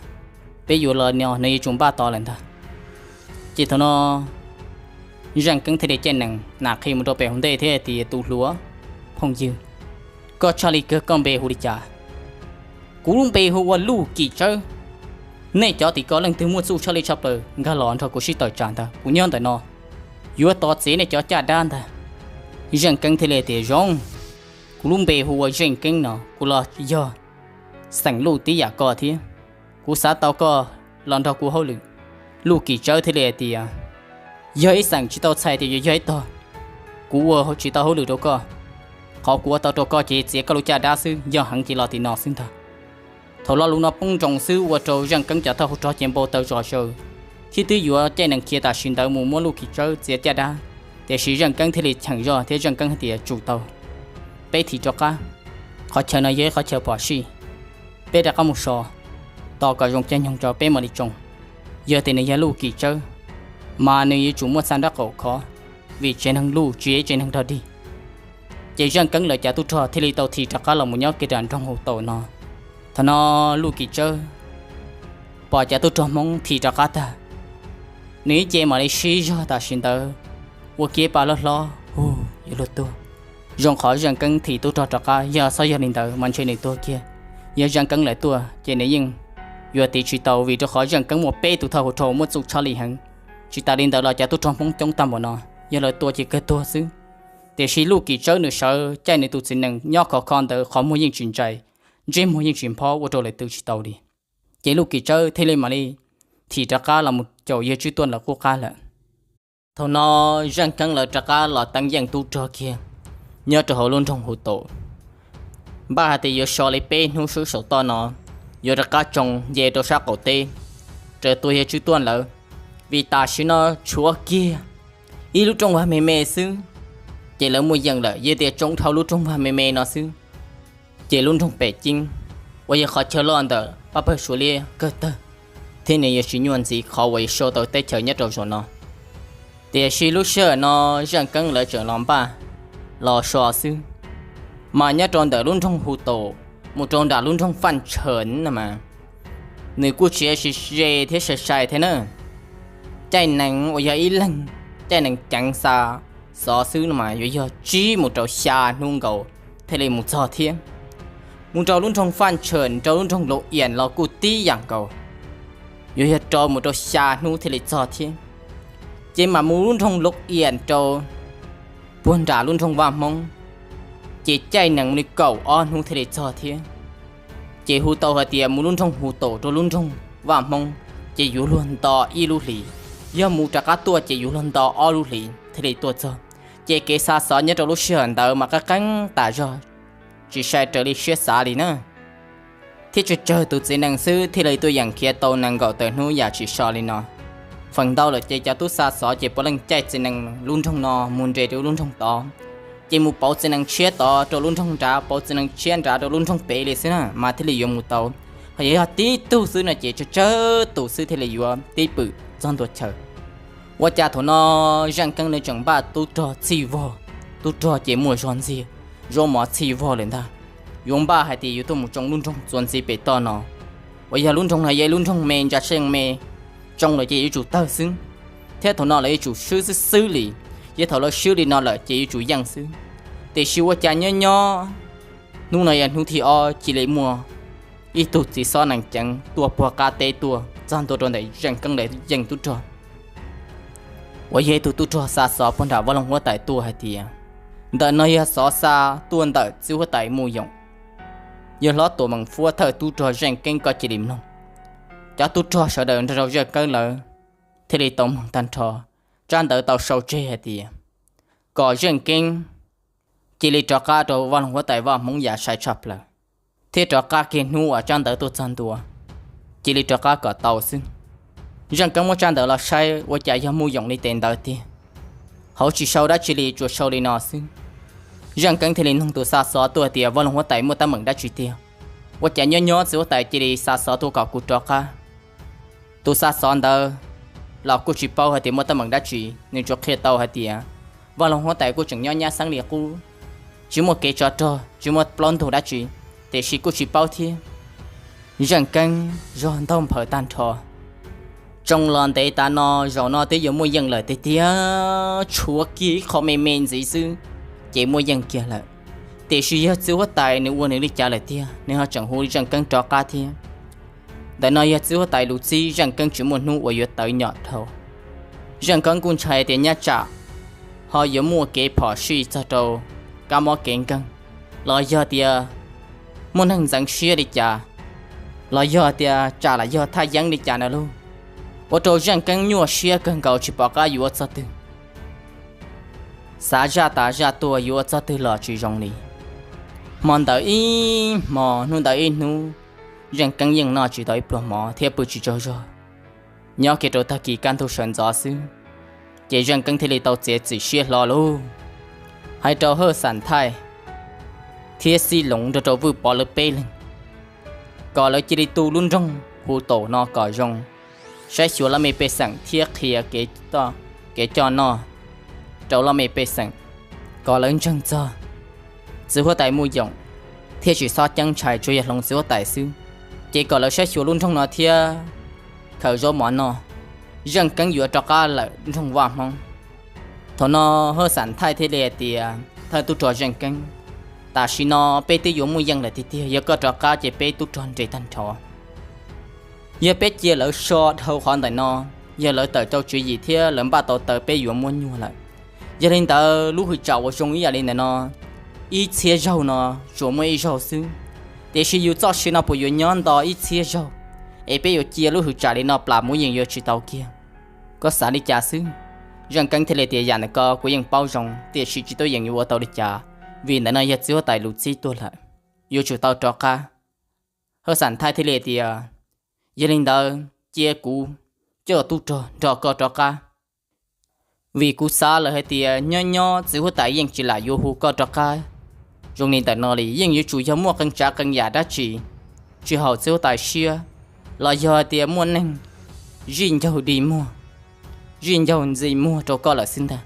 peb yuav los no nws yuav tsum npaj tod lawm ntag. Ces thaum no Zeej Keeb thiaj li caij nees nam qhi mus rau pem hauv ntej thiab hais tias, tus hluas, phooj ywg, Koj tshaj li kawg, koj npe hu li cas? Kuv lub npe hu ua Luj Kim Tsawb. Nej cov tim ko leej twg muaj txuj tshaj li tshaj plaws nkag los nrog kuv sib tawm tsam ntag, kuv nyob ntawm no. Yuav tos txiav nej cov caj dab ntag. Zeej Keeb thiaj li tias, Zoo, kuv lub npe hu ua Zeej Keeb no, kuv los yog xeem Luj tib yam koj thiab. Kuv xav tau koj los nrog kuv hauj lwm. Luj Kim Tsawb thiaj li hais tias, Yog ib xeem tsis tau txhais tias yuav yog ib tog, kuv ua tsis tau hauj lwm rau koj. Qhov kuv ua tau rau koj ces txiav koj lub caj dab xwb, yog heev ces los tim no xwb ntag. Thaum lo lus no poob nroos xwb ua rau Zeej Keeb cov thawj hauv rog ces npau taws zom zaws, thiab twb yuav caij nees khiav tam sim ntawd mus muab Luj Kim Tsawb txiav caj dab. Tiam sis Zeej Keeb thiaj li cheem zog thiab Zeej Keeb hais tias, Tsum tau, peb thim rov qab. Qhov chaw no yog ib qhov chaw phom sij, peb rov qab mus so, tos kom zoo caij nyoog rau peb mam li tsoo. Yog tias nws yog Luj Kim Tsawb, mas nws yuav tsum muaj txha nraub qaum khov, vim tsev neeg Luj tsis yog ib tsev neeg dog dig. Ces Zeej Keeb lawv cov tub rog thiaj li tau thim rov qab los mus nyob kiag nram nroog Hu Taum no. Thaum no Luj Kim Tsawb pom cov tub rog Hmoob thim rov qab tag, nws ib ce mam li sib zog tam sim ntawd, ua kiag pa loj hlob hu yuav luag tuag. Zoo qhov Zeej Keeb thim tub rog rov qab, yog txhob yog li ntawd mas ntshe nws tuag kiag. Yog Zeej Keeb lawv tuaj ces nws yeej yuav tiv tsis tau, vim rau qhov Zeej Keeb muaj peb tus thawj hauv rog muaj txuj tshaj li heev. Tsis tas li ntawd los cov tub rog Hmoob coob tag npaum no, yog lawv tua ces kawg tuag xwb. Tiam sis Luj Kim Tsawb nws sawv caij nws tus txiv nees nyob khov kho ntawd, qhov muag yeej tsis ntsais, ntsej muag yeej tsis nphob, ua rau lawv twv tsis tau li. Ces Luj Kim Tsawb thiaj li mam li thim rov qab los mus caum yawg Tswb Tuaj lawv qub qab lawm. Thaum no Zeej Keeb lawv rov qab los teeb yeej tub rog kiag nyob rau hauv lub nroog Hu Taum. Npaj hais tias yuav so li peb hnub xwb saum toj no, yuav rov qab tsoo nce rau sab qaum teb, raws tua yawg Tswb Tuaj lawv, vim tam sim no tshuav kiag ib lub rooj vag me me xwb, ces lawv muaj yeej lawm. Yog tias tsoo dhau lub rooj vag me me no xwb, ces lub nroog Pem Ceeb uas yog qhov chaw loj ntawm pab pawg Suav liab kawg tawg, thiab nws yuav tsis nyuaj ntxiv qhov uas yuav sau tau teb chaws nyob rau zaum no. Tiam sis lub sij hawm no Zeej Keeb lawv tseem los npaj los so xwb, mas nyob rau ntawm lub nroog Hu Taum mus rau nram lub nroog Faj Tshawm no mas, nws kuj tsis ze thiab sai sai thiab na. Caij nees uas yog ib leeg caij nees ceev xa xov xwb no mas yuav yog tsib mus rau xya hnub nkaus thiaj li mus txog thiab. Mus rau lub nroog Faj Tshawm rau lub nroog Loo Iam los kuj tib yam nkaus, yuav yog rau mus rau xya hnub thiaj li txog thiab. Ces mam mus lub nroog Loo Iam rau puag nram lub nroog Vaj Hmoob, ces caij nees mus li kaum ob hnub thiaj li txog thiab. Ces hu tau hais tias mus lub nroog Hu Taum rau lub nroog Vaj Hmoob ces yuav luag nto ib lub hlis, yog mus rov qab tuaj ces yuav luag nto ob lub hlis thiaj li tuaj txog. Ces kev xa xov nyob rau lub sij hawm ntawd mas qeeb qeeb tas zog, tsis sai raws li siab xav li na. Thiab tsawg tsawg tus txiv nees xwb thiaj li tuaj yeem khiav tau nees nkaum tawm hnub yam tsis so li no. Feem ntau lawm ces cov tub xa xov ces puav leej caij txiv nees lub nroog no mus nres rau lub nroog tod, ces mus pauv txiv nees tshiab tod rau lub nroog nrad, pauv txiv nees tshiab nrad rau lub nroog pem li xwb na mas thiaj li yuav mus tau. Ho yog yog tib tug xwb no ces tsawg tsawg tus xwb thiaj li yuav tib pwm txog ntua chaw. Ua cas thaum no Zeej Keeb nws tseem npaj tub rog txhij vog, tub rog ces muaj zog ntxiag, zaub mov txhij vog lawm ntag. Yuav npaj hais tias yuav tuaj mus tsoo lub nroog txuas ntxiv pem toj no, uas yog lub nroog no yog ib lub nroog me ntsa seej me, tsoo lawm ces yuav tsum tawg xwb, thiab thaum no lawv yuav tsum swb xwb xwb li. Yog thaum lawv swb li no lawm ces yuav tsum yeej xwb. Tiam sis ua cas nyob nyob hnub no yog hnub thib ob cia li muaj ib tug txiv xob nees ceev tuaj puag qab teb tuaj txog ntua rau ntawm Zeej Keeb lawv yeej tub rog, uas yog ib tug tub rog xa xov puag nram Vaj Loog Huab Tais tuaj hais tias, ntawm no yog xov xa tuaj ntawm txiv huab tais Mus Yoom, yog hlob Tuam Meem Fuab thawj tub rog Zeej Keeb, koj cia li mloog. Cov tub rog sawv daws nrog rau Zeej Keeb lawv thiaj li tau mloog tag nrho, tsab ntawv tau sau tseg hais tias kom Zeej Keeb cia li rov qab rau Vaj Loog Huab Tais Vaj Hmoob yav sai tshaj plaws, thiab rov qab kiag hnub uas tsab ntawv tuaj txog ntua, cia li rov qab kom tau xwb. Zeej Keeb muab tsab ntawv los saib ua cas yog Mus Yoom li tes ntawv tiag, hauv tsis sau dab tsi li, tsuas sau li no xwb. Zeej Keeb thiaj li nug tus xa xov tuaj tias, Vaj Loog Huab Tais muaj teeb meem dab tsi tiag? Ua cas nyob nyob txiv huab tais cia li xa xov tuaj kom kuv rov qab? Tus xa xov ntawd los kuj tsis paub hais tias muaj teeb meem dab tsi, nws tsuas qhia tau hais tias Vaj Loog Huab Tais kuj tseem nyob nyab xeeb li qub, tsis muaj kev tsov rog, tsis muaj plaub ntug dab tsi, tiam sis kuj tsis paub thiab. Zeej Keeb zog ntaug nphaws tag nrho. Tsoo los ntev tas no, zaum no twb yuav muaj yeej lawm tiag tiag, tshuav kiag ib qho me me ntxiv xwb ces muaj yeej kiag lawm. Tiam sis yog txiv huab tais nws ua nws li cas lawm tiag, nws ho tseem hu Zeej Keeb rov qab thiab. Ntawm no yog txiv huab tais lus txib Zeej Keeb tsis muaj hnub uas yuav tawv nyom dhau. Zeej Keeb kuj ntshai tias nyaj tsam ho yuav muaj kev phom sij txog rau kab mob kev nkeeg, los yog tias muaj neeg ntxeev siab li cas, los yog tias tsam lam yog thaj yeeb li cas no lauj, ua rau Zeej Keeb nyuaj siab kawg nkaus tsis pom qab yuav ua txog twg. Xav zaj tas zaj tuaj yuav ua txog twg los tsis zoo li. Hmo ntawd ib hmo, hnub ntawd ib hnub, Zeej Keeb yeej noj tsis tau ib pluag mov thiab pw tsis tsaug zog. Nyob kiag rau tag kis kaj ntug sawv ntxov xwb, ces Zeej Keeb thiaj li tau txiav txim siab hlo lauj, hais rau Hawj Xam Thaij thiab Xib Loov nrog rau Vwj Pov lawv peb leeg kom lawv cia li tu lub nroog hu tom no kom zoo, saib xyuas laj mej pej xeem thiab qhia kev coj noj rau laj mej pej xeem kom lawv ntseeg txog txiv huab tais Muj Yoom thiab tsis txhob ceeb ntshai, tsuas yog hloov txiv huab tais xwb, ces kom lawv saib xyuas lub nroog no thiab khaws zaub mov noj. Zeej Keeb yuav rov qab lawm nroog Vaj Hmoob. Thaum no Hawj Xam Thaij thiaj li hais tias, Thawj tub rog Zeej Keeb, tam sim no peb twb yuav muaj yeej lawm tiag tiag, yog koj rov qab ces peb tub rog nres tag nrho. Yog peb cia lawv so dhau qhov ntawm no, yog lawv tawm rau tswv yim thiab lawv npaj tau taw peb yuav muab nyuag lawm. Yog li ntawd lub hwj tsam uas zoo ib yam li ntawm no ib txhiab zaug no tsuas muaj ib zaug xwb, tiam sis yus txoj sia no puas yuav nyob nto ib txhiab zaug, es peb yuav cia lub hwj tsam li no plam mus yeej yuav tsis tau kiag. Koj xav li cas xwb? Zeej Keeb thiaj li tias, Yam ntawm ko kuv yeej paub zoo, tiam sis tsis tuaj yeem yuav ua tau li cas, vim ntawm no yog txiv huab tais lus txib tuaj lawm, yuav tsum tau rov qab. Hawj Xam Thaij thiaj li tias, Yog li ntawd cia kuv coj tub rog nrog koj rov qab, vim kuv xav lawm hais tias nyob nyob txiv huab tais yeej tsis lam yuav hu koj rov qab. Zoo li ntawm no li yeej yuav tsum yog muaj qee tsav qee yam dab tsi tsis haum txiv huab tais siab, los yog hais tias muaj neeg zij ncaug dig muag, zij ncaug ntxi muag rau koj lawm xwb ntag.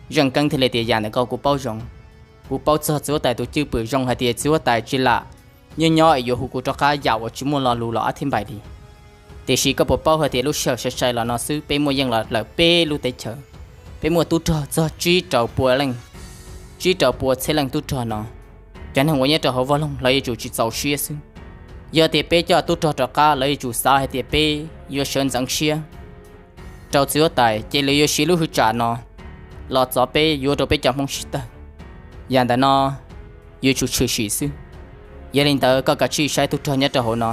Zeej Keeb thiaj li tias, Yam ntawm ko kuv paub zoo, kuv paub txog txiv huab tais tus cwj pwm zoo hais tias txiv huab tais tsis lam nyob nyob es yuav hu kuv rov qab yam uas tsis muaj lo lus los ob thib npaim li. Tiam sis koj puas paub hais tias lub sij hawm sai sai los no xwb peb muaj yeej los lawm peb lub teb chaws, peb muaj tub rog txog tsib rau pua leej, tsib rau pua txhiab leej tub rog no. Cov neeg uas nyob rau hauv vaj loog lawv yuav tsum tsis txaus siab xwb. Yog tias peb coj tub rog rov qab lawv yuav tsum xav hais tias peb yuav sawv ntxeev siab rau txiv huab tais, ces lawv yuav siv lub hwj tsam no los txov peb, yuav ua rau peb cov Hmoob sib tawg. Yam ntawm no yuav tsum tshwm sim xwb. Yog li ntawd koj kav tsij saib tub rog nyob rau hauv no,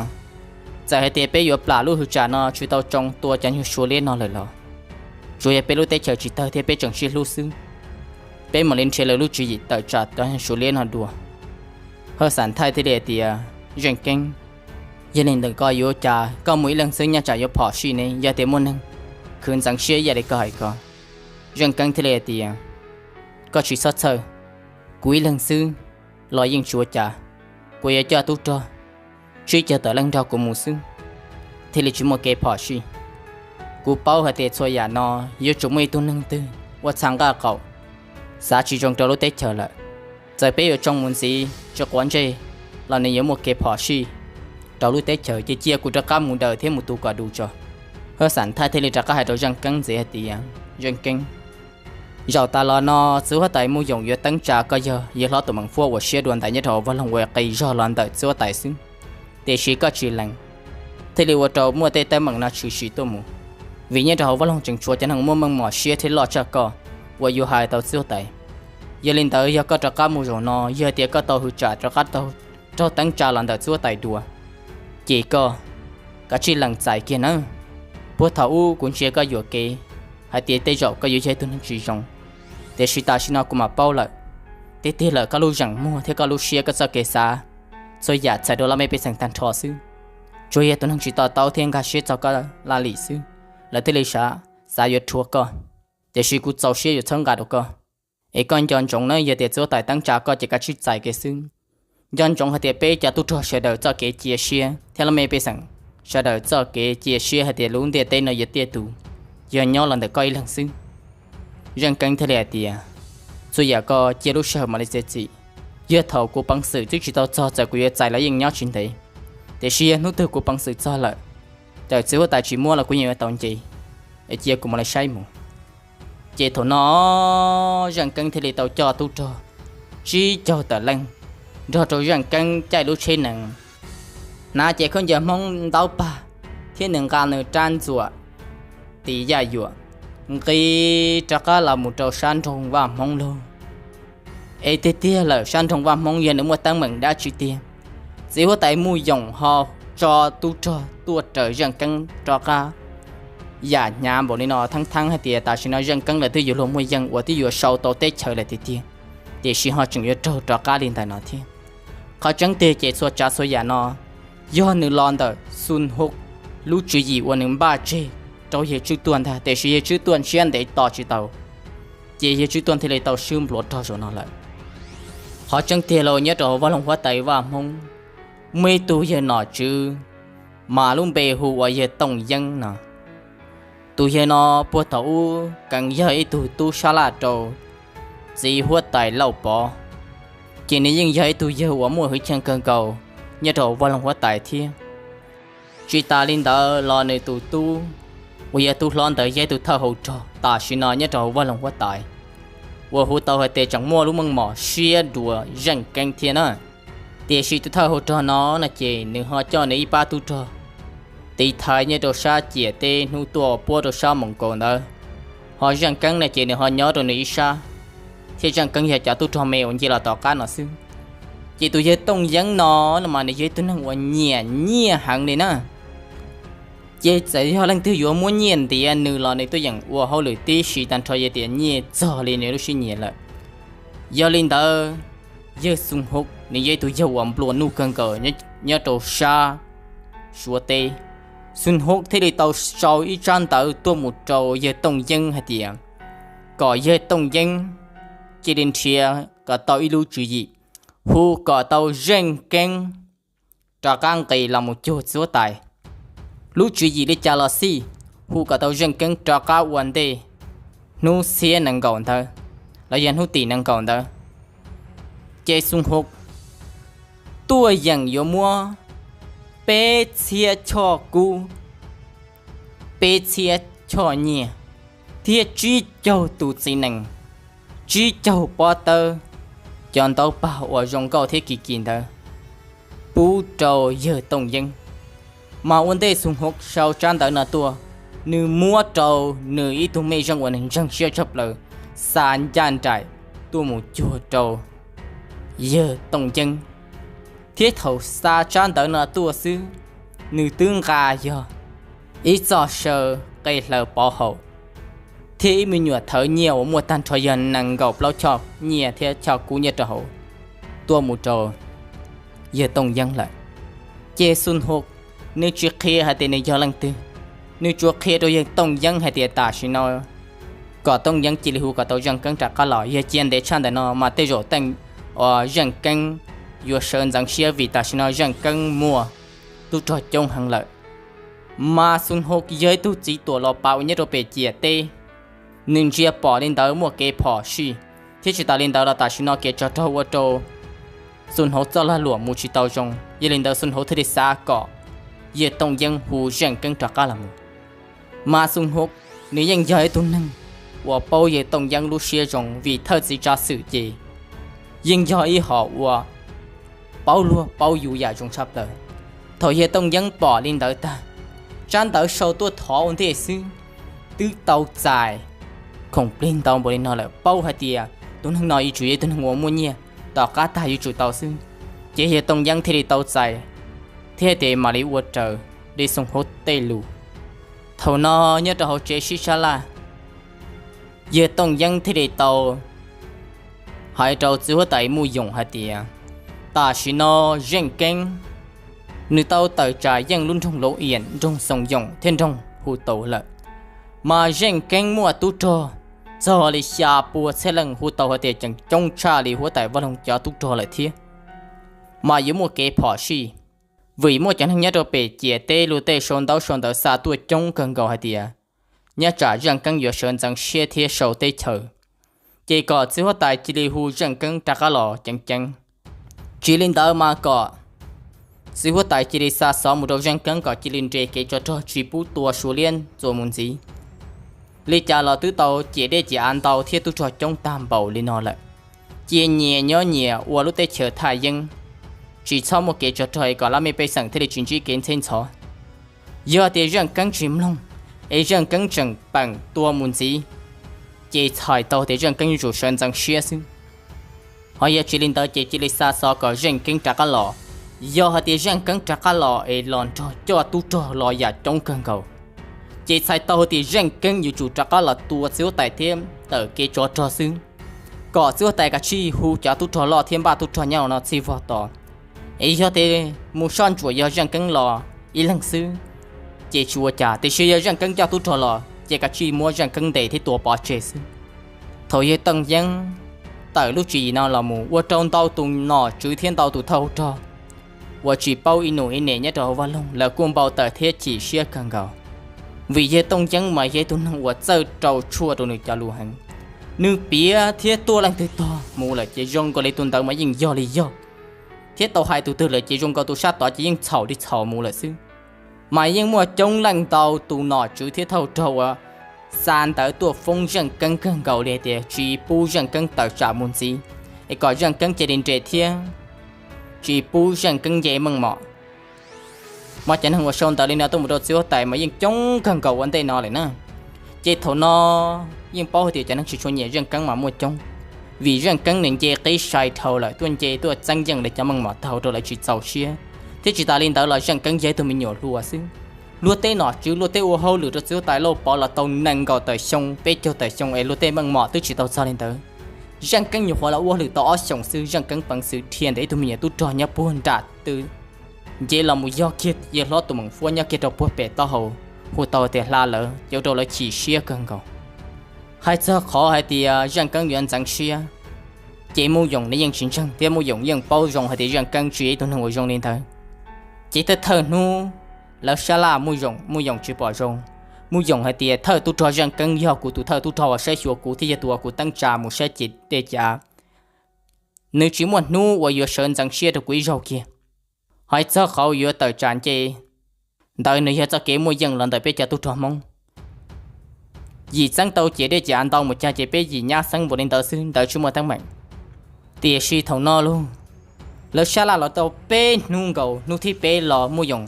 txawm hais tias peb yuav plam lub hwj tsam no tsis tau tsoo tua cov nyuag Suav liab no lawm los tsuas yog peb lub teb chaws tsis tawg thiab peb tseem sib hlub xwb, peb mam li nrhiav lawv lub tswv yim tawm tsam cov nyuag Suav liab no dua. Hawj Xam Thaij thiaj li hais tias, Zeej Keeb, yog li ntawm ko yuav ua cas? Koj mus ib leeg xwb nyaj tsam yuav phom sij ne, yog tias muaj neeg khwv ntxeev siab ib yam li koj hais ko. Zeej Keeb thiaj li hais tias, Koj tsis txhob txhawj, kuv ib leeg xwb los yeej tsis ua cas. Kuv yuav coj tub rog tsib caug tawm leej nrog kuv mus xwb, thiaj li tsis muaj kev phom sij. Kuv paub hais tias txhua yam no yuav tsum muaj ib tug neeg twg ua txha nqaj qaum, xav tsis zoo rau lub teb chaws lawm. Txawm peb yuav tsoo mus ntxiv tsis quav ntsej los nws yuav muaj kev phom sij rau lub teb chaws, ces cia kuv rov qab mus daws thiab mus tu kom du tso. Hawj Xam Thaij thiaj li rov qab hais rau Zeej Keeb ntxiv hais tias, Zeej Keeb, zaum tas los no txiv huab tais Muj Yoom yuav teeb tsa koj yog yawg hlob tus meem fuab uas siab dua ntais nyob rau hauv vaj loog uas qis zog los ntawm txiv huab tais xwb, tiam sis koj tsis lees, thiaj li ua rau muaj tej teeb meem no tshwm sim tuaj mus. Vim nyob rau hauv vaj loog tseem tshuav cov neeg muaj meej mom siab thiab loj tshaj koj uas yuav hais tau txiv huab tais. Yog li ntawd yog koj rov qab mus zaum no, yog tias koj tau hwj tsam rov qab tau raug teeb tsa los ntawm txiv huab tais dua, ces koj kav tsij lees txais kiag nawb. Puag thaum ub kuv ntsia koj yuam kev hais tias tej zaum koj yuav yog ib tug neeg tsis zoo, tiam sis tam sim no kuv mam paub lawm. Tiag tiag lawm koj lub zeem muag thiab koj lub siab koj txoj kev xav, txhua yam txhais rau laj mej pej xeem tag nrho xwb. Tsuas yog tus neeg tsis to taub thiab nkag siab txog koj laj lim xwb, lawv thiaj li xav, xav yuav rhuav koj. Tiam sis kuv txaus siab yuav txhawb nqa rau koj, es koj nco ntsoov nawb, yog tias txiv huab tais teeb tsa koj ces kav tsij txais kiag xwb. Nco ntsoov hais tias peb cov tub rog sawv daws txoj kev cia siab thiab laj mej pej xeem sawv daws txoj kev cia siab hais tias lub ntiaj teb no yuav tiaj tus, yog nyob los ntawm koj ib leeg xwb. Zeej Keeb thiaj li hais tias, Txhua yam koj cia lub sij hawm mam li txiav txim. Yog thaum kuv peev xwm twb tsis tau txog txawm kuv yuav txais los yeej nyob tsis ntev, tiam sis yog hnub twg kuv peev xwm txog lawm, txawm txiv huab tais tsis muab los kuv yeej yuav tau nce, es cia kuv mam li saib mus. Ces thaum no Zeej Keeb thiaj li tau coj tub rog tsib caug tawm leej nrog rau Zeej Keeb caij lub tsheb nees, hnav cev khaub ncaws Hmoob ntaub pag thiab nws nqa nws rab ntxuam tis yaj yuam nqis rov qab los mus rau sab nroog Vaj Hmoob lug. Es tiag tiag lawm sab nroog Vaj Hmoob yog nws muaj teeb meem dab tsi tiag, txiv huab tais Muj Yoom ho tso tub rog tuaj raws Zeej Keeb rov qab yam hnyav npaum li no, theeb theeb hais tias tam sim no Zeej Keeb lawv twb yuav luag muaj yeej uas twb yuav sau tau teb chaws lawm tiag tiag, tiam sis ho tseem yuav raug rov qab li ntawm no thiab. Qhov tseeb tiag ces txhua tsav txhua yam no yog nws los ntawm Xun Huk lub tswv yim uas nws npaj tseg rau yawg Tswb Tuaj ntag, tiam sis yawg Tswb Tuaj ntshiab ntev tos tsis tau, ces yawg Tswb Tuaj thiaj li tau swb npluav rog zaum no lawm. Qhov tseeb tiag los nyob rau hauv vaj loog huab tais Vaj Hmoob, muaj ib tug yawg nom tswv mas lub npe hu ua yawg Tooj Yeeb no. Tus yawg no puag thaum ub kheev yog ib tug tub sab laj rau txiv huab tais Lauj Pov, ces nws yeej yog ib tug yawg uas muaj hwj chim kawg nkaus nyob rau hauv vaj loog huab tais thiab. Tsis tas li ntawd los nws tus tub uas yog tub hlob ntawd yog ib tug thawj hauv rog tam sim no nyob rau hauv vaj loog huab tais, uas hu tau hais tias tseem muaj lub meej mom siab dua Zeej Keeb thiab na. Tiam sis tus thawj hauv rog no no ces nws ho coj nws ib pab tub rog tiv thaiv nyob rau sab ciam teb hnub tuaj puab rau sab Moos Kaus ntawd, ho Zeej Keeb no ces nws ho nyob rau nws ib sab, thiab Zeej Keeb yog cov tub rog me uas nce los tom qab no xwb. Ces tus yawg Tooj Yeeb no no mas nws yog ib tug neeg uas nyiam nyiaj heev li na. Ces txawm yog leej twg yuav muab nyiaj ntiav nws los nws tuaj yeem ua hauj lwm tib si tag nrho yog tias nyiaj txog li nws lub siab nyiam lawm. Yog li ntawd, yawg Xun Huk nws yog ib tug yawg uas nplua nuj kawg nkaus nyob rau sab Suav teb. Xun Huk thiaj li tau sau ib tsab ntawv tuaj mus rau yawg Tooj Yeeb hais tias kom yawg Tooj Yeeb cia li nrhiav kom tau ib lub tswv yim hu kom tau Zeej Keeb rov qab nqis los mus cuag txiv huab tais. Lub tswv yim li cas los xij, hu kom tau Zeej Keeb rov qab ua ntej hnub xiab nees nkaum ntawd, los yog hnub tim nees nkaum ntawd, ces Xun Huk tuaj yeem yuav muab peb txhiab choj kub, peb txhiab choj nyiaj, thiab tsib caug tus txiv nees, tsib caug pob tawb, cov ntaub pag uas zoo nkauj thiab kim kim ntawd pub rau yawg Tooj Yeeb. Mas ua ntej Xun Huk sau tsab ntawv no tuaj, nws muab rau nws ib tug mej zeej uas nws ntseeg siab tshaj plaws xa ncaj nraim tuaj mus cuag rau yawg Tooj Yeeb. Thiab thaum xa tsab ntawv no tuaj xwb, nws twb nqa yog ib txoj saw qe hlaws pov haum, thiab ib me nyuam thawv nyiaj uas muaj tag nrho yog nees nkaum plaub choj nyiaj thiab choj kub nyob rau hauv tuaj mus rau yawg Tooj Yeeb lawm. Ces Xun Huk nws tsis qhia hais tias nws yog leej twg, nws tsuas qhia rau yawg Tooj Yeeb hais tias tam sim no kom Tooj Yeeb cia li hu kom tau Zeej Keeb rov qab los. Yog cia ntev tshaj ntawm no mas tej zaum teej uas Zeej Keeb yuav sawv ntxeev siab vim tam sim no Zeej Keeb muaj tub rog coob heev lawm. Mas Xun Huk yog ib tug txiv tuam los pav uas nyob rau pem ciam teb, nws ntsia pom li ntawd muaj kev phom sij, thiab tsis tas li ntawd los tam sim no kev tsov rog ua rau Xun Huk txoj lag luam mus tsis tau zoo. Yog li ntawd Xun Huk thiaj li xav kom yawg Tooj Yeeb hu Zeej Keeb rov qab los mus. Mas Xun Huk nws yeej yog ib tug neeg uas paub yawg Tooj Yeeb lub siab zoo vim thawj txiv tsav xwm ces yeej yog ib hom uas paub luag paub yus yam zoo tshaj plaws. Thaum yawg Tooj Yeeb pom li ntawd tag, tsab ntawv sau tuaj thov ua ntej xwb twb tau txais khoom plig ntau npaum li no lawm, paub hais tias tus neeg no yuav tsum yog ib tug neeg uas muaj nyiaj, tom qab tag yuav tsum tau xwb. Ces yawg Tooj Yeeb thiaj li tau txais thiab tias mam li ua raws li Xun Huk tej lus. Thaum no nyob rau hauv tsev sib sab laj, yawg Tooj Yeeb thiaj li tau hais rau txiv huab tais Muj Yoom hais tias tam sim no Zeej Keeb nws tau tawm tsam yeej lub nroog Lauv Iam, nroog Xoo Yoom thiab nroog Hu Tau lawm. Mas Zeej Keeb muaj tub rog txog li xya pua txhiab leej, hu tau hais tias tseem coob tshaj li huab tais Vaj Loog cov tub rog lawm thiab. Mas yuav muaj kev phom sij, vim muaj cov neeg nyob rau pem ciam teb luag tej sau ntaub sau ntawv xa tuaj coob kawg nkaus hais tias nyob tsam Zeej Keeb yuav sawv ntxeev siab thiab sau teb chaws, ces kom txiv huab tais cia li hu Zeej Keeb rov qab los ceev ceev. Tsis li ntawd mas kom txiv huab tais cia li xa xov mus rau Zeej Keeb kom cia li nres kev tsov rog tsis pub tua Suav liab txuas mus ntxiv. Li cas los twb tau ciam dej ciam av ntau thiab tub rog coob tag npaum li no lawm. cia nyias nyob nyias ua lub teb chaws Thaj Yeeb, tsis txhob muaj kev tsov rog es kom lab mej pej xeem thiaj li tsis ntsib kev ntxheb ntxhov. Yog tias Zeej Keeb tsis mloog, es Zeej Keeb tseem peem tua mus ntxiv, ces txhais tau tias Zeej Keeb yuav tsum sawv ntxeev siab xwb. Ho yog tsis li ntawd ces cia li xa xov kom Zeej Keeb rov qab los. Yog hais tias Zeej Keeb rov qab los es los nrog coj tub rog los yam coob kawg nkaus, ces txhais tau tias Zeej Keeb yuav tsum rov qab los tua txiv huab tais thiab tawm kev tsov rog xwb, kom txiv huab tais kav tsij hu cov tub rog loj thiab npaj tub rog nyob no txhij vog tos. Es yog tias mus soj ntsuam yog Zeej Keeb los ib leeg xwb, ces tsis ua cas, tiam sis yog Zeej Keeb coj tub rog los ces kav tsij muab Zeej Keeb ntes thiab tua pov tseg xwb. Thaum yawg Tooj Yeeb tawm lub tswv yim no los mus ua rau ntau tus nom tswv thiab ntau tus thawj rog uas tsis paub ib num ib nim nyob rau hauv vaj loog lawv kuj npau taws thiab chim siab kawg nkaus. Vim yawg Tooj Yeeb mas yog ib tug neeg uas txawj rau tshuaj rau nws cov lus heev. Nws piav thiab tuaj leej twg tog mus lawm ces zoo nkaus li tus ntawd mas yeej yog li yog, thiab tau hais tus twg lawm ces zoo nkaus tus sab tod ces yeej txhaum li txhaum mus lawm xwb. Mas yeej muaj coob leej ntau tus nom tswv thiab thawj rog uas xa ntawv tuaj foob Zeej Keeb kawg nkaus li hais tias tsis pub Zeej Keeb tawm tsam mus ntxiv, es kom Zeej Keeb cia li nres thiab tsis pub Zeej Keeb nce meej mom. Mas cov neeg uas sau ntawv li no tuaj mus rau txiv huab tais mas yeej coob kawg nkaus ua ntej no lawm na. Ces thaum no yeej paub hais tias cov neeg tsis tshua nyiam Zeej Keeb mas muaj coob, vim Zeej Keeb nws nce qib sai dhau lawm, tuaj nce tuaj txeeb yeej lawv cov meej mom tag rau lawv tsis txaus siab. Thiab tsis tas li ntawd los Zeej Keeb yog ib tug me nyuam hluas xwb. Luag tej nom tswv luag tej ua hauj lwm rau txiv huab tais Lauj Pov los tau nees nkaum tawm xyoo peb caug tawm xyoo es luag tej meej mom twb tsis tau txog li ntawd. Zeej Keeb nyuam qhuav los ua hauj lwm tau ob xyoos xwb, Zeej Keeb peev xwm dhia ntawm ib tug me nyuam tub rog nyob puag nram twg nce los mus yog kiag yawg hlob Tus Meem Fuab nyob kiag rau puag pem taub hau, hu tau tias hla lawv, ces ua rau lawv chim siab kawg nkaus. Hais txog qhov hais tias Zeej Keeb yuav ntxeev siab, ces Muj Yoom nws yeej tsis ntseeg thiab Muj Yoom yeej paub zoo hais tias Zeej Keeb tsis yog ib tug neeg uas zoo li ntawd. Ces thawj thawj hnub lawv sab laj Muj Yoom, Muj Yoom tsis pom zoo. Muj Yoom hais tias thawj tub rog Zeej Keeb yog kuv tus thawj tub rog uas saib xyuas kuv thiab yog tus uas kuv teeb tsa mus saib ces dej cav. Nws tsis muaj hnub uas yuav sawv ntxeev siab rau kuv ib zaug kiag. Hais txog qhov yuav tawm tsam nce ntawd nws yog txoj kev muaj yeej los ntawm peb cov tub rog Hmoob. Yim txeeb tau ces dej cav ntau mus cag ces peb yim nyab xeeb npaum li ntawd xwb, ntawd tsis muaj teeb meem. Tiam sis thaum no lauj, lawv sab laj los tau peb hnub nkaus, hnub thib peb los Muj Yoom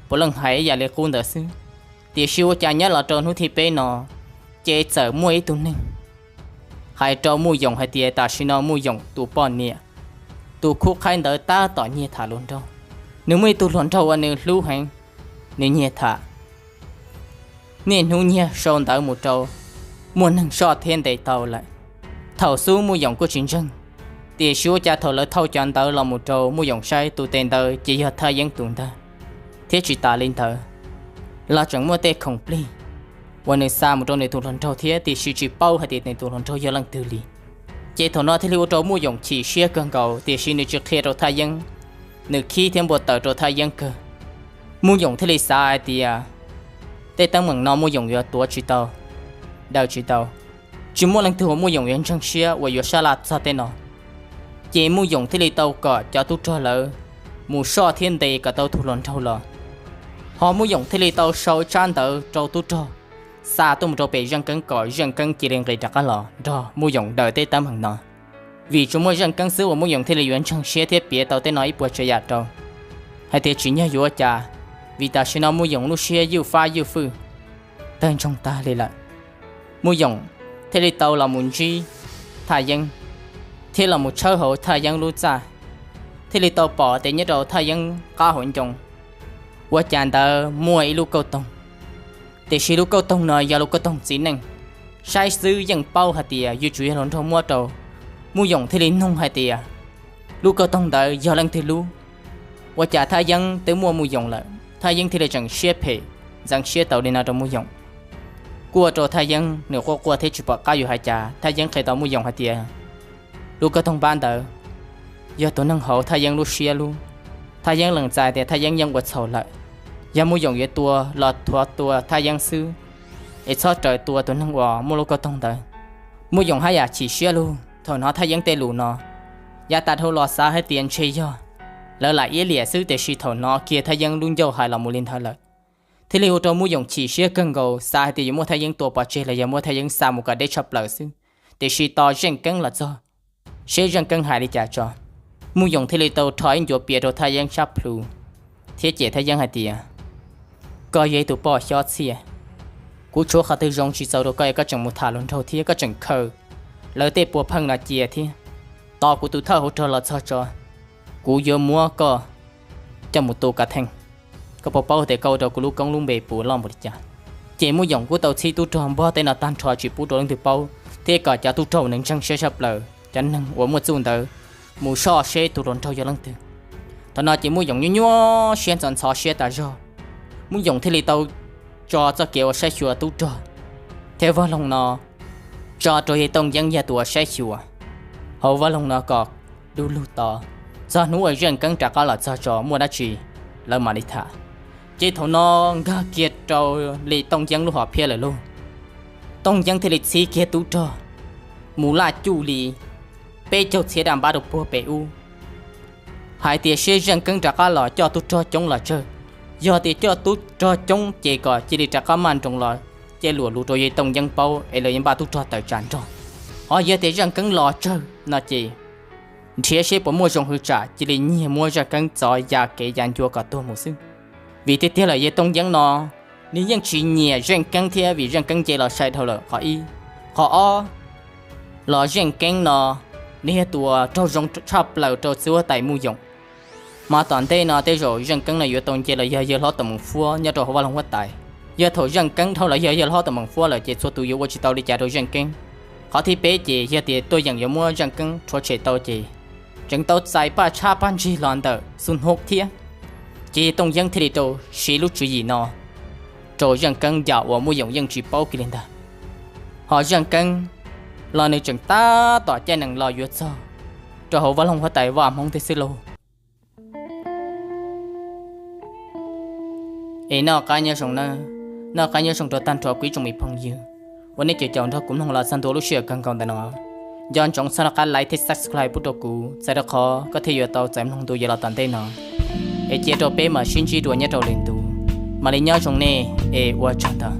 puav leej hais ib yam li qub ntawd xwb. Tiam sis ua cas nyob los rau hnub thib peb no, ces txawm muaj ib tug neeg hais rau Muj Yoom hais tias tam sim no Muj Yoom tus poj niam, tus khub qhaib ntawd tab tom nyiag tham hluas nraug. Nws muaj ib tug hluas nraug uas nws hlub heev, nws nyiag tham. Niaj hnub nyiag sau ntawv mus rau, muaj neeg soj thiab ntes tau lawm. Thaum xub Muj Yoom kuj tsis ntseeg, tiam sis ua cas thaum lawv thauj cov ntawv los mus rau Muj Yoom saib tus tes ntawd ces yog Thaj Yeeb tus ntag. Thiab tsis tas li ntawd, los tseem muaj tej khoom plig uas nws xa mus rau nws tus hluas nraug thiab, tiam sis tsis paub hais tias nws tus hluas nraug yog leej twg li. Ces thaum no thiaj li ua rau Muj Yoom chim siab kawg nkaus, tiam sis nws tsis qhia rau Thaj Yeeb, nws khib thiab npau taws rau Thaj Yeeb kawg. Muj Yoom thiaj li xav hais tias tej teeb meem no Muj Yoom yuav tuav tsis tau, daws tsis tau, tsis muaj leej twg uas Muj Yoom yuav ntseeg siab uas yuav sab laj txog tej no. Ces Muj Yoom thiaj li tau kom cov tub rog lawv mus soj thiab ntes kom tau tus hluas nraug los. Ho Muj Yoom thiaj li tau sau tsab ntawv rau tub rog xa tuaj mus rau pem Zeej Keeb kom Zeej Keeb cia li nqis rov qab los nrog Muj Yoom daws tej teeb meem no. Vim tsuas muaj Zeej Keeb xwb uas Muj Yoom thiaj li yuav ntseeg siab thiab piav tau tej no ib puas tsav yam rau, hais tias tsim nyog yuav ua cas, vim tam sim no Muj Yoom lub siab ywj fab ywj fwj, tawg ntsoog tag li lawm. Muj Yoom thiaj li tau los mus ntsib Thaj Yeeb, thiab los mus tshawb hauv Thaj Yeeb lub txaj, thiaj li tau pom tias nyob rau Thaj Yeeb qab hauv ncoo ua cas ntawd muaj ib lub kauj toog. Tiam sis lub kauj toog no yog lub kauj toog txiv neej, saib xwb yeej paub hais tias yuav tsum yog hluas nraug muab rau. Muj Yoom thiaj li nug hais tias lub kauj toog ntawd yog leej twg lub, ua cas Thaj Yeeb twb muaj Muj Yoom lawm. Thaj Yeeb thiaj li tseem siab phem, ntxeev siab tau li no rau Muj Yoom. Kuj ua rau Thaj Yeeb nws quaj quaj thiab tsis pom qab yuav hais cas. Thaj Yeeb qhia tau Muj Yoom hais tias lub kauj toog npab ntawd yog tus neeg hauv Thaj Yeeb lub siab lub. Thaj Yeeb lees txais tias Thaj Yeeb yeej ua txhaum lawm, yog Muj Yoom yuav tua los thov tua Thaj Yeeb xwb, es txhob raws tua tus neeg uas muaj lub kauj toog ntawd. Muj Yoom haj yam chim siab lug thaum hnov Thaj Yeeb tej lus no. Yav tas dhau los xav hais tias ntshe yog lawv lam iab liam xwb, tiam sis thaum hnov kiag Thaj Yeeb lub ncauj hais los mus li ntawd lawm, thiaj li ua rau Muj Yoom chim siab kawg nkaus, xav hais tias yuav muab Thaj Yeeb tua pov tseg los yog muab Thaj Yeeb xa mus kom deb tshaj plaws xwb. Tiam sis tos Zeej Keeb los txog, seb Zeej Keeb hais li cas tso. Muj Yoom thiaj li tau rho ib ncuav pias rau Thaj Yeeb sab plhu thiab cem Thaj Yeeb hais tias, koj yog ib tug poj xyob txhiaj. Kuv tshuav qhov twg zoo tsis txaus rau koj es koj tseem mus tham hluas nraug thiab koj tseem khaws lawv tej puas pheej no cia thiab. Tos kuv tus thawj hauv rog los txog tso, kuv yuav muab koj coj mus tu kav theej. Koj puas paub tias koj ua rau kuv lub koob lub npe puas loj npaum li cas? Ces Muj Yoom kuj tau txhib tub rog npog teb no tag nrho tsis pub rau leej twg paub thiab kom cov tub rog uas nws ntseeg siab tshaj plaws, cov neeg uas muaj txuj ntawd, mus soj seb tus hluas nraug yog leej twg. Thaum no ces Muj Yoom nyuaj nyuaj siab ntxhov ntxhov siab tas zog. Muj Yoom thiaj li tau tso txoj kev ua saib xyuas tub rog thiab vaj loog no tso rau yawg Tooj Yeeb yog tus uas saib xyuas hauv vaj loog no kom du lug tod, txog hnub uas Zeej Keeb rov qab los txog tso muaj dab tsi lawv mam li tham. Ces thaum no nkag kiag rau li Tooj Yeeb lub hom phiaj lawm lauj. Tooj Yeeb thiaj li txhib kiag tub rog mus laj cuj li peb caug txhiab daj npab rau puag pem ub, hais tias seb Zeej Keeb rov qab los coj tub rog coob los tsawg. Yog tias coj tub rog coob ces kom cia li rov qab maj nroos los cia luam lus rau yawg Tooj Yeeb paub es lawv yuav npaj tub rog tawm tsam nrog. Ho yog tias Zeej Keeb los tsawg no ces nrhiav seb puas muaj zoo hwv tsam cia li nyiag muab Zeej Keeb txov ya kev ya ncua kom tuag mus xwb. Vim tiag tiag lawm yawg Tooj Yeeb no nws yeej tsis nyiam Zeej Keeb thiab vim Zeej Keeb nce los sai dhau lawm qhov ib. Qhov ob los Zeej Keeb no nws yog tus uas raug zoo tshaj plaws rau txiv huab tais Muj Yoom. Mas tom ntej no tej zaum Zeej Keeb no yuav tau nce los yog yawg hlob Toom Moos Fuab nyob rau hauv vaj loog huab tais. Yog thaum Zeej Keeb dhau los yog yawg hlob Toom Moos Fuab lawm ces txhua tus yuav ua tsis tau li cas rau Zeej Keeb. Qhov thib peb ces yog tias tuaj yeem yuav muab Zeej Keeb rhuav tshem tau ces tseem tau txais paj tshab paj ntsig los ntawm Xu Hnub thiab. Ces Tooj Yeeb thiaj li rau siv lub tswv yim no rau Zeej Keeb yam uas Muj Yoom yeej tsis paub kiag li ntag. Ho Zeej Keeb los nws tseem tab tom caij nees los yuav txog rau hauv vaj loog huab tais Vaj Hmoob thiab xwb lauj. Es noj qab nyob zoo na, noj qab nyob zoo rau tag nrho kuv ib tsoom me phooj ywg uas nej caum caum nrog kuv mloog los txog ntua lub sij hawm kawg nkaus ntawm no. Nco ntsoov txhob noj qab like thiab subscribe pub rau kuv txhawm rau qhov koj thiaj yuav tau txais mloog ntu yuav los tom ntej no. Es cia rau peb mam sib ntsib dua nyob rau lwm ntu. Mam li nyob zoo nej es ua tsaug ntau.